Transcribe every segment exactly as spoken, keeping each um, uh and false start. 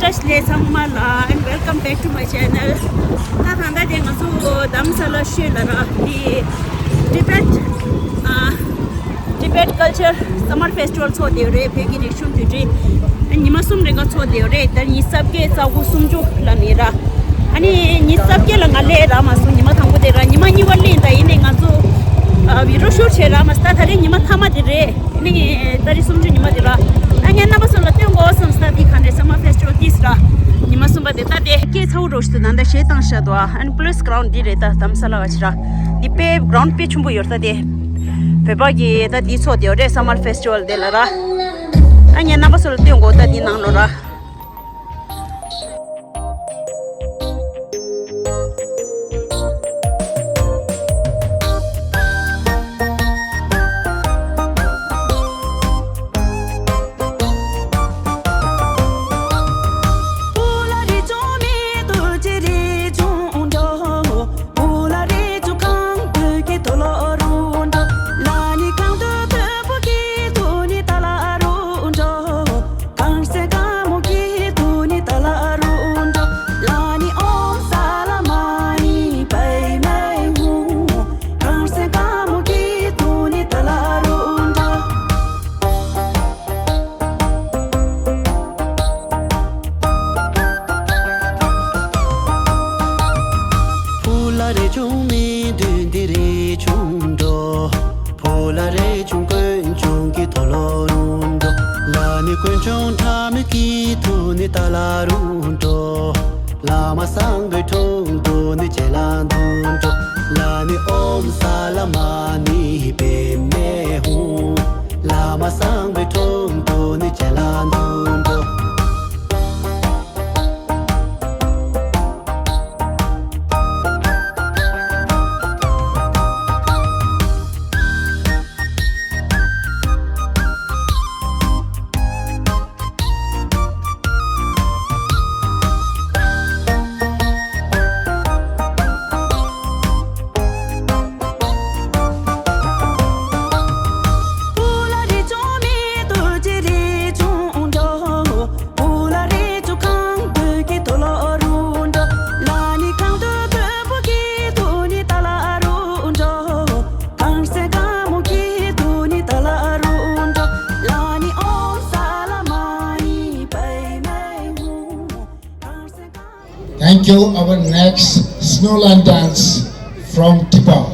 བཀྲ་ཤིས་བདེ་ལེགས་ཚང་མ་ལ། And welcome back to my channel. ད་ད་ལྟ་དེ་ང་ཚོ་རྡ་རམ་ས་ལ་ཤོད་ལ་ར། དེ་Tibet, uh, Tibet Culture Summer Festival ཚོགས་བསྡད་ཡོད་རེད། བོད་ཀྱི་རིག་གཞུང་དུས་དྲན་ཉི་མ་གསུམ་རིང་ག་ཚོགས་བསྡད་ཡོད་རེད། ད་ཉི་ཤུ་རྩ་བརྒྱད་རྩ་དགུ་སུམ་ཅུ་ལ་ནི་ར། ཨ་ནི་ཉི་ཤུ་རྩ་བརྒྱད་ལ་ང་སླེབས་རག་མ་སོང་། ཉི་མ་དང་པོ་དེ་ར། ཉི་མ་གཉིས་པ་སླེབས། ད་ཡིན་ནའི་ང་ཚོ་video shoot བྱས་རག་མ་སོང་། ད་ད་རེས་ཉི་མ་མཐའ་མ་དེ་རེད། ཨ་ནི་ཏ་རིག་སུམ་ཅུ་ཉི་མ་དེ་ར། ཨ་ངས་རྣམ་པ་ཚོ་ལ་སྟོན་དགོས་བསམ་སྟེ། དེ་ག་འདྲ་Summer Festival དེ་ར། ཉི་མ་གསུམ་པ་དེ་ད་དེ་སྐད་ཚ་བོ་རོ་ཞིག་ཏུ་ད་ལྟ་གཞས་བཏང་བཞག་འདུག་ཨ་ནི་police ground འདི་རེད། ད་རྡ་རམ་ས་ལ་བ་ཆི་ར། འདི་དཔེ་ground དཔེ་ཆེན་པོ་ཡོད་རེད། ད་དེ་བོད་པ་གི་ད་འདི་ཚོགས་བསྡད་ཡོད་རེད། Summer Festival དེ་ལ་ར། ཨ་ངས་རྣམ་པ་ཚོ་ལ་སྟོན་དགོས། ད་འདི་ནང་ལོགས་ར། ཕུ་ལ་རས་ཆུང་མི་བདུན་འདི་རས་ཆུང་འགྲོ། ཕུ་ལ་རས་ཆུང་དཀོན་མཆོག་གི་ཐོ་ལོ་རུ་འགྲོ། ལ་ནི་དཀོན་མཆོག་ཕྲ་མོ་གི་ཐུ་ནི་ཏ་ལ་རུ་འགྲོ། བླ་མ་སངས་པའི་དྲུང་དུ་ནི་ཅེ་ལ་འདུ་འགྲོ། ལ་ནི་ཨོཾ་ས་ལ་མ་ནི་པདྨེ་ཧཱུྃ། བླ་མ་སངས་པའི་དྲུང་དུ་ནི་ཅེ་ལ་འདུ་འགྲོ། Thank you. Our next snow line dance from Tipa.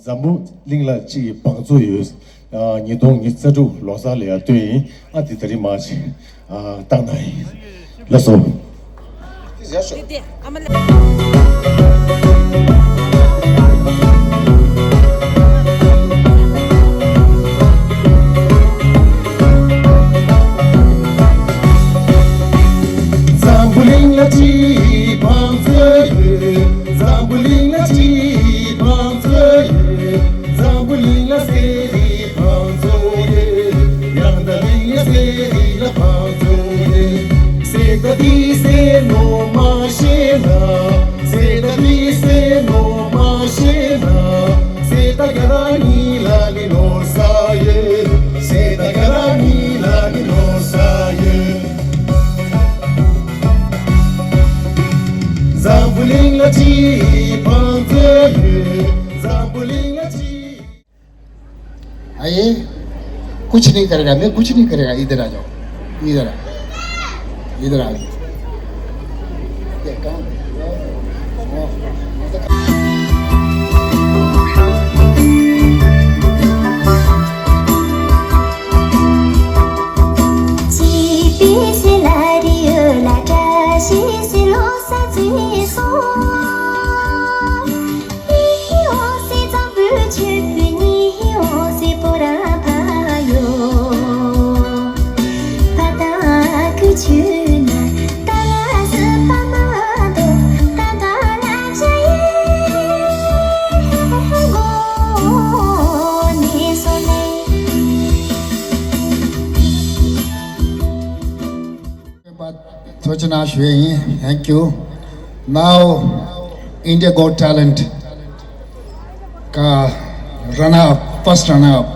འཛམ་བུ་གླིང་ལ་གཅིག་བང་མཛོད་ཡོད། ཉིས་སྟོང་ཉི་ཤུ་རྩ་དྲུག་ལོ་གསར་ལ་ཡ་བཏོན་ཡིན། ཨ་དེ་ད་རིང་མ་ཅིག་བཏང་ན་ཡིན། ལགས་སོ། འཛམ་བུ་གླིང་ལ་གཅིག་བང་མཛོད་ཡོད། འཛམ་བུ་གླིང་ལ་གཅིག་བང་མཛོད་ཡོད། འཛམ་བུ་གླིང་ལ་གསེར་རི་བང་མཛོད་ཡོད། ཡང་ད་གླིང་ལ་གསེར་རི་ལ་བང་མཛོད་ཡོད། གསེར་རྟ་འདི་གསེར་ནོར་མ་ཤེས་ན། གསེར་རྟ་འདི་གསེར་ནོར་མ་ཤེས་ན། གསེར་རྟ་རྒྱ་ར་གཉིས་ལ་གི་ནོར་ས་ཡོད། གསེར་རྟ་རྒྱ་ར་གཉིས་ལ་གི་ནོར་ས་ཡོད། འཛམ་བུ་གླིང་ལ་གཅིག་བང་མཛོད་ཡོད། འཛམ་བུ་གླིང་ལ་གཅིག་ཨ་ཡེ། कुछ नहीं करेगा, मैं कुछ नहीं करेगा। इधर आ जाओ, इधर आ, इधर आ जाओ। ཐུགས་རྗེ་གནང་ཞུ་ཡས་ཡིན། Thank you. Now, India Got Talent का runner up, first runner up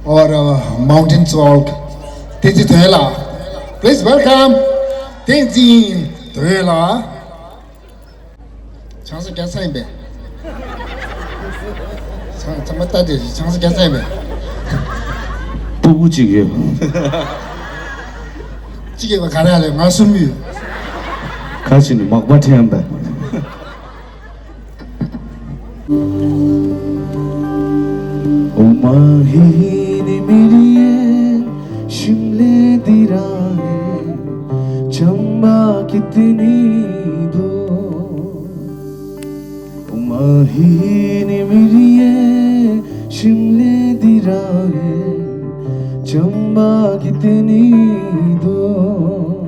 और, uh, mountain walk Tenzin Toyola. Please welcome Tenzin Toyola. ཆང་ས་རྒྱག་ས་ཡིན་པས། ཚང་ཚང་མ་ལྟ་དེ་ཆང་ས་རྒྱ་ཚད་མེད། སྤུ་གུ་གཅིག་ཡོད། གཅིག་ཡོད་པ་ག་རེ་ལས་ང་གསུམ་ཡོད། ཁ་ཅིག་ནི་མག་པ་འཐེན་པས། ओ माही ने मेरी ये शिमले दी राहें चंबा कितनी दूर। ओ माही ने मेरी ये शिमले दी राहें चंबा कितनी दूर।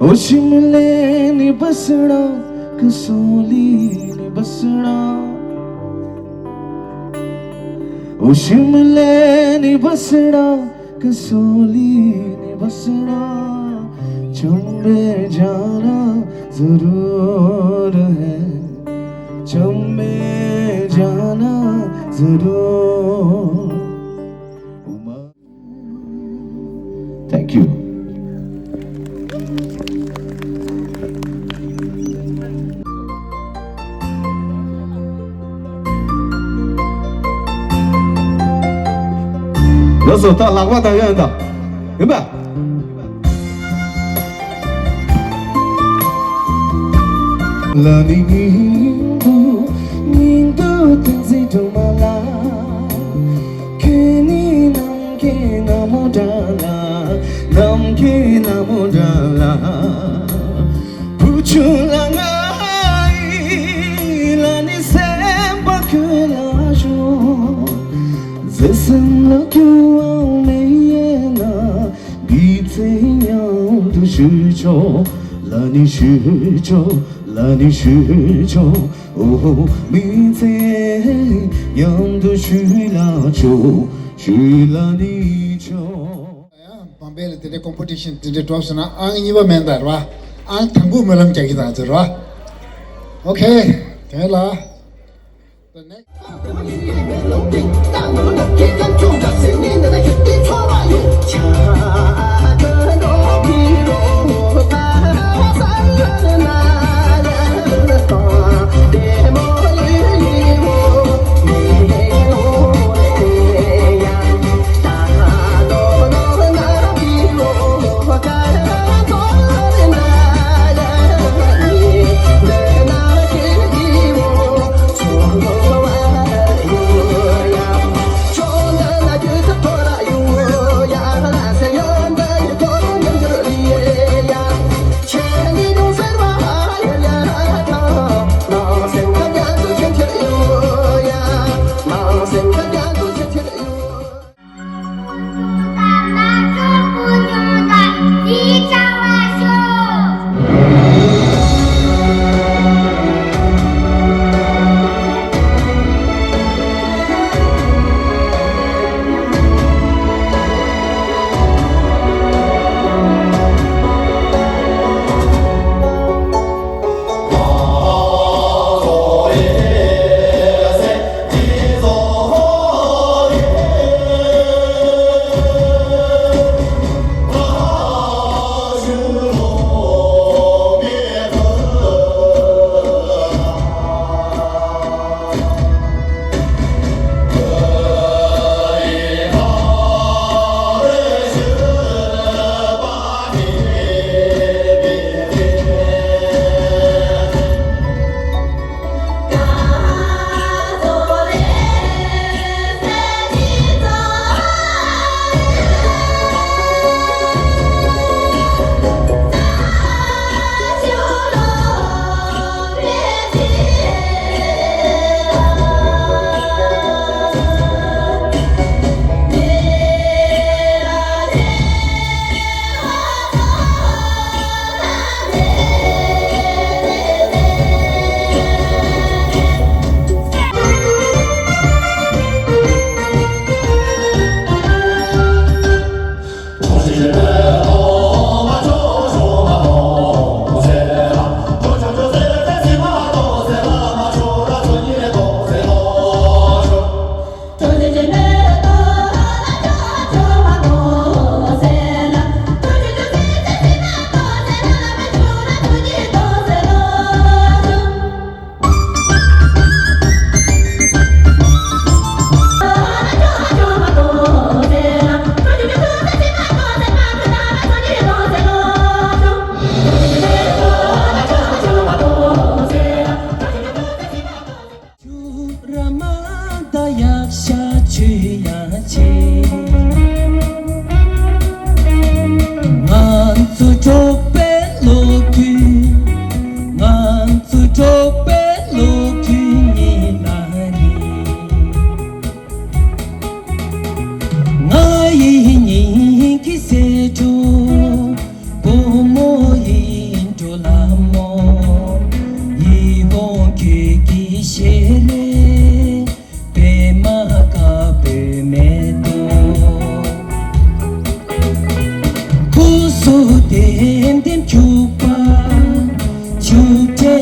ओ शिमले नी बसना, कसौली नी बसना। ओ शिमले नी बसना, कसौली नी बसना। चंबे जाना जरूर है, चंबे जाना जरूर। Thank you. ལགས་སོ། ད་ལག་པ་དང་ཡོད་ད། ཡིན་པ། ལ་ནི་ཉིན་དུ་ཉིན་དུ་བསྟན་འཛིན་སྒྲོལ་མ་ལ། ཁྱེད་ནི་ནམ་མཁའི་ན་མོ་འདྲ་ལ། ནམ་མཁའི་ན་མོ་འདྲ་ལ། བུ་ཆུང་ལ་ང་ཡི་ལ་ནི་སེམས་པ་ཁོལ་ལ་ཤོག་བཟི་སེམས་ལ་སྐྱོ་བ་མེད་ཡས་ན། མི་ཚེ་མཉམ་དུ་བཞུད་ཆོག་ལ་ནི་བཞུད་ཆོག་ལ་ནི་བཞུད་ཆོག་ཨོ་ཧོ། མི་ཚེ་མཉམ་དུ་བཞུད་ལ་ཆོག་བཞུད་ལ་ནི་ཆོག་བམ་བེ་ལ་དེ་འདྲའི་ཀོམ་པི་ཊི་ཤན་དེ་འདྲའི་གྲོགས་སོང་ན་ཨང་གཉིས་པ་མེད་ད་ར་བ། ཨང་དང་པོ་སྨོན་ལམ་རྒྱག་གི་ད་ཚོད་ར་བ། ཨོ་ཁེ། དེ་ལ། The next.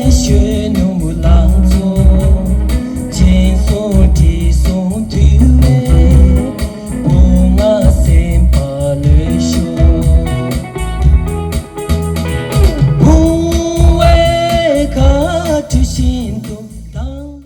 གཞོན་ནུ་ལང་ཚོ་སྦྱིན་སོང་དྲི་བསུང་དུལ་བའི་བུ་ང་སེམས་པ་ལོས་ཤོར། བུང་བའི་ཁ་ཁྲི་བཞིན་དུ་དྭངས།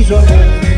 འགྲོ།